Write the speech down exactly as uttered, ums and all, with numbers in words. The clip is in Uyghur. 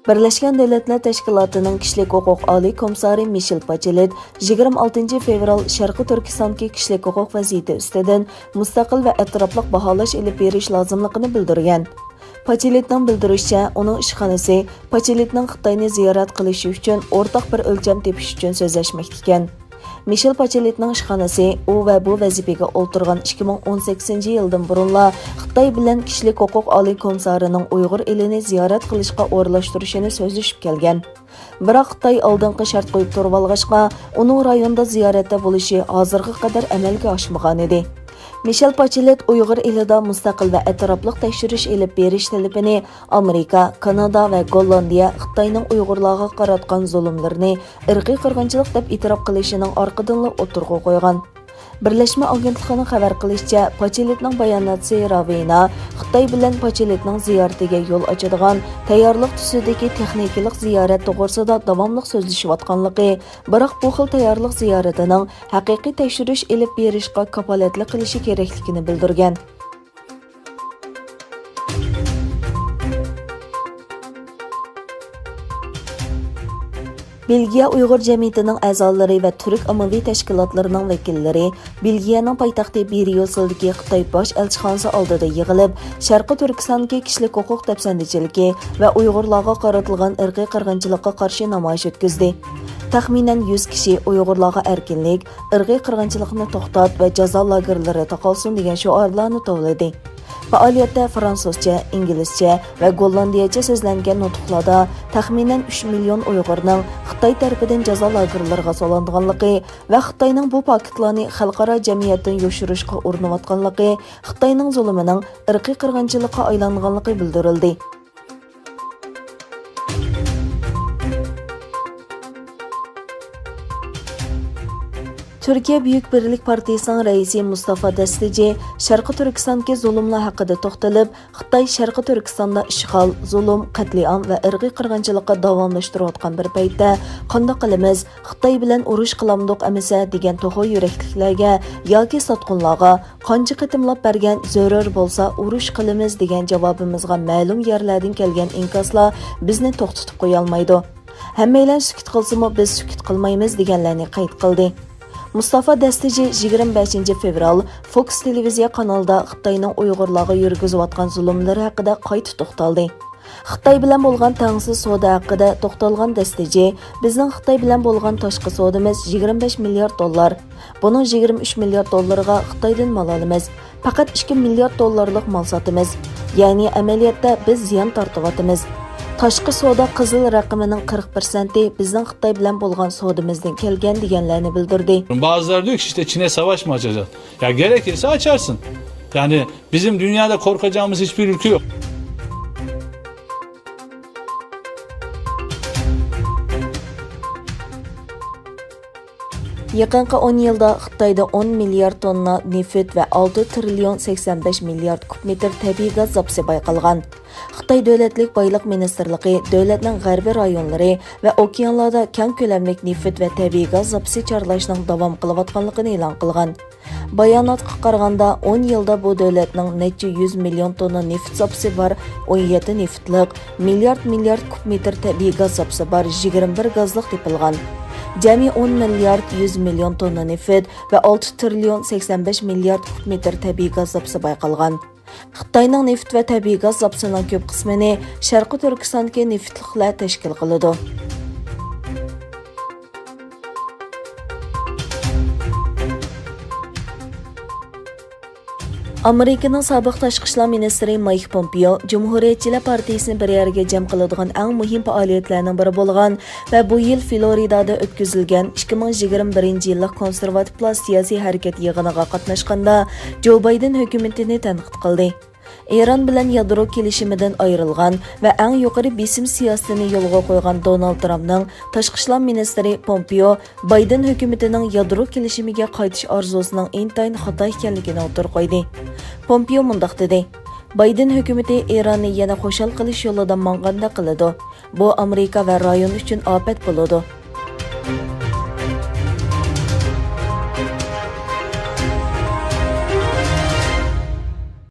بىرلەشكەن دۆلەتلەر تەشكىلاتىنىڭ كىشىلىك ھوقۇق ئالىي كومىسسارى مىشېل پاچېلېت يىگىرمە ئالتىنچى فېۋرال شەرقىي تۈركىستاندىكى كىشىلىك ھوقۇق ۋەزىيىتى ئۈستىدىن مۇستەقىل ۋە ئەتراپلىق باھالاش ئېلىپ بېرىش لازىملىقىنى بىلدۈرگەن. پاچېلېتنىڭ بىلدۈرۈشىچە، ئۇنىڭ ئىشخانىسى پاچېلېتنىڭ خىتاينى زىيارەت قىلىشى ئۈچۈن ئورتاق بىر ئۆلچەم تېپىش ئۈچۈن سۆزلەشمەكتە ئىكەن. مىشېل پاچېلېتنىڭ ئىشخانىسى ئۇ ۋە بۇ ۋەزىپىگە ئولتۇرغان ئىككى مىڭ ئون سەككىزىنچى يىلدىن بۇرۇنلا خىتاي بىلەن كىشىلىك ھوقۇق ئالىي كومىسسارىنىڭ ئۇيغۇر ئېلىنى زىيارەت قىلىشقا ئورۇنلاشتۇرۇشىنى سۆزلىشىپ كەلگەن. بىراق خىتاي ئالدىنقى شەرت قويۇپ تۇرۇۋالغاچقا، ئۇنىڭ رايوندا زىيارەتتە بولۇشى ھازىرغا قەدەر ئەمەلگە ئاشمىغانىدى. مىشېل پاچېلېت ئۇيغۇر ئېلىدا مۇستەقىل ۋە ئەتراپلىق تەكشۈرۈش ئېلىپ بېرىش تەلىپىنى ئامېرىكا، كانادا ۋە گوللاندىيە خىتاينىڭ ئۇيغۇرلارغا قاراتقان زۇلۇملىرىنى ئىرقىي قىرغىنچىلىق دەپ ئېتىراپ قىلىشىنىڭ ئارقىدىنلا ئوتتۇرىغا قويغان. بىرلەشمە ئاگېنتلىقىنىڭ خەۋەر قىلىشىچە، پاچېلېتنىڭ باياناتچىسى راۋېينا خىتاي بىلەن پاچېلېتنىڭ زىيارىتىگە يول ئاچىدىغان تەييارلىق تۈسىدىكى تېخنىكىلىق زىيارەت توغرىسىدا داۋاملىق سۆزلىشىۋاتقانلىقى، بىراق بۇ خىل تەييارلىق زىيارىتىنىڭ ھەقىقىي تەكشۈرۈش ئېلىپ بېرىشقا كاپالەتلىك قىلىشى كېرەكلىكىنى بىلدۈرگەن. بېلگىيە ئۇيغۇر جەمئىيىتىنىڭ ئەزالىرى ۋە تۈرك ئاممىۋى تەشكىلاتلىرىنىڭ ۋەكىللىرى بېلگىيەنىڭ پايتەختى بريۇسسېلدىكى خىتاي باش ئەلچىخانىسى ئالدىدا يىغىلىپ، شەرقىي تۈركىستاندىكى كىشىلىك ھوقۇق دەپسەندىچىلىكى ۋە ئۇيغۇرلارغا قارىتىلغان ئىرقىي قىرغىنچىلىققا قارشى نامايىش ئۆتكۈزدى. تەخمىنەن يۈز كىشى ئۇيغۇرلارغا ئەركىنلىك، ئىرقىي قىرغىنچىلىقنى توختات ۋە جازا لاگېرلىرى تاقالسۇن دېگەن شوئارلارنى توۋلىدى. پائالىيەتتە فرانسۇزچە، ئىنگلىزچە ۋە گوللاندىيەچە سۆزلەنگەن نۇتۇقلاردا تەخمىنەن ئۈچ مىليون ئۇيغۇرنىڭ خىتاي تەرىپىدىن جازا لاگېرلىرىغا سولانغانلىقى ۋە خىتاينىڭ بۇ پاكىتلارنى خەلقئارا جەمئىيەتتىن يوشۇرۇشقا ئۇرۇنۇۋاتقانلىقى، خىتاينىڭ زۇلۇمىنىڭ ئىرقىي قىرغىنچىلىققا ئايلانغانلىقى بىلدۈرۈلدى. تۈركىيە بۈيۈك بىرلىك پارتىيىسىنىڭ رەئىسى مۇستافا دەستىجى شەرقىي تۈركىستاندىكى زۇلۇملار ھەققىدە توختىلىپ، خىتاي شەرقىي تۈركىستاندا ئىشغال، زۇلۇم، قەتلىئام ۋە ئىرقىي قىرغىنچىلىققا داۋاملاشتۇرۇۋاتقان بىر پەيتتە، قانداق قىلىمىز؟ خىتاي بىلەن ئۇرۇش قىلامدۇق ئەمىسە دېگەن توخۇ يۈرەكلىكلەرگە ياكى ساتقۇنلارغا قانچە قېتىملاپ بەرگەن زۆرۈر بولسا ئۇرۇش قىلىمىز دېگەن جاۋابىمىزغا مەلۇم يەرلەردىن كەلگەن ئىنكاسلار بىزنى توختىتىپ قويالمايدۇ. ھەممەيلەن سۈكۈت قىلسىمۇ بىز سۈكۈت قىلمايمىز دېگەنلەرنى قەيت قىلدى. مۇستافا دەستىجى يىگىرمە بەشىنچى فېۋرال فوكس تېلېۋىزىيە قانىلىدا خىتاينىڭ ئۇيغۇرلارغا يۈرگۈزۈۋاتقان زۇلۇملىرى ھەققىدە قايتا توختالدى. خىتاي بىلەن بولغان تەڭسىز سودا ھەققىدە توختالغان دەستىجى، بىزنىڭ خىتاي بىلەن بولغان تاشقى سودىمىز يىگىرمە بەش مىليارد دوللار. بۇنىڭ يىگىرمە ئۈچ مىليارد دوللىرىغا خىتايدىن مال ئالىمىز. پەقەت ئىككى مىليارد دوللارلىق مال ساتىمىز. يەنى ئەمەلىيەتتە بىز زىيان تارتىۋاتىمىز. تاشقى سودا قىزىل رەقىمىنىڭ قىرىق پىرسەنتى بىزنىڭ خىتاي بىلەن بولغان سودىمىزدىن كەلگەن دېگەنلەرنى بىلدۈردى. Bazıları diyor ki işte Çin'e savaş mı açacağız? Ya gerekirse açarsın. Yani bizim dünyada korkacağımız hiçbir ülke yok. يېقىنقى ئون يىلدا خىتايدا ئون مىليارد توننا نېفىت ۋە ئالتە تىرىليون سەكسەن بەش مىليارد كۇب مېتىر تەبىئىي گاز زاپىسى بايقالغان. خىتاي دۆلەتلىك بايلىق مىنىستىرلىقى دۆلەتنىڭ غەربىي رايونلىرى ۋە ئوكيانلاردا كەڭ كۆلەملىك نېفىت ۋە تەبىئىي گاز زاپىسى چارلاشنىڭ داۋام قىلىۋاتقانلىقىنى ئېلان قىلغان. باياناتقا قارىغاندا، ئون يىلدا بۇ دۆلەتنىڭ نەچچە يۈز مىليون توننا نېفىت زاپىسى بار، ئون يەتتە نېفىتلىق، مىليارد مىليارد كۇب مېتىر تەبىئىي گاز زاپىسى بار، يىگىرمە بىر گازلىق تېپىلغان. جەمئىي ئون مىليارد يۈز مىليون توننا نېفىت ۋە ئالتە تىرىليون سەكسەن بەش مىليارد كۇب مېتىر تەبىئىي گاز زاپىسى بايقالغان. خىتاينىڭ نېفىت ۋە تەبىئىي گاز زاپىسىنىڭ كۆپ قىسمىنى شەرقىي تۈركىستاندىكى نېفىتلىقلار تەشكىل قىلىدۇ. ئامېرىكىنىڭ سابىق تاشقى ئىشلار مىنىستىرى مايك پومپېئو جۇمھۇرىيەتچىلەر پارتىيىسىنى بىر يەرگە جەم قىلىدىغان ئەڭ مۇھىم پائالىيەتلەرنىڭ بىرى بولغان ۋە بۇ يىل فلورىدادا ئۆتكۈزۈلگەن ئىككى مىڭ يىگىرمە بىرىنچى يىللىق كونسېرۋاتىپلار سىياسىي ھەرىكەت يىغىنىغا قاتناشقاندا، جو بايدېن ھۆكۈمىتىنى تەنقىد قىلدى. ئىران بىلەن يادرو كېلىشىمىدىن ئايرىلغان ۋە ئەڭ يۇقىرى بېسىم سىياسىتىنى يولغا قويغان دونالد ترامپنىڭ تاشقى ئىشلار مىنىستىرى پومپېئو بايدېن ھۆكۈمىتىنىڭ يادرو كېلىشىمىگە قايتىش ئارزۇسىنىڭ ئىنتايىن خاتا ئىكەنلىكىنى ئوتتۇرىغا قويدى. پومپېئو مۇنداق دېدى، بايدېن ھۆكۈمىتى ئىراننى يەنە خۇشال قىلىش يولىدا ماڭغاندەك قىلىدۇ. بۇ ئامېرىكا ۋە رايون ئۈچۈن ئاپەت بولىدۇ.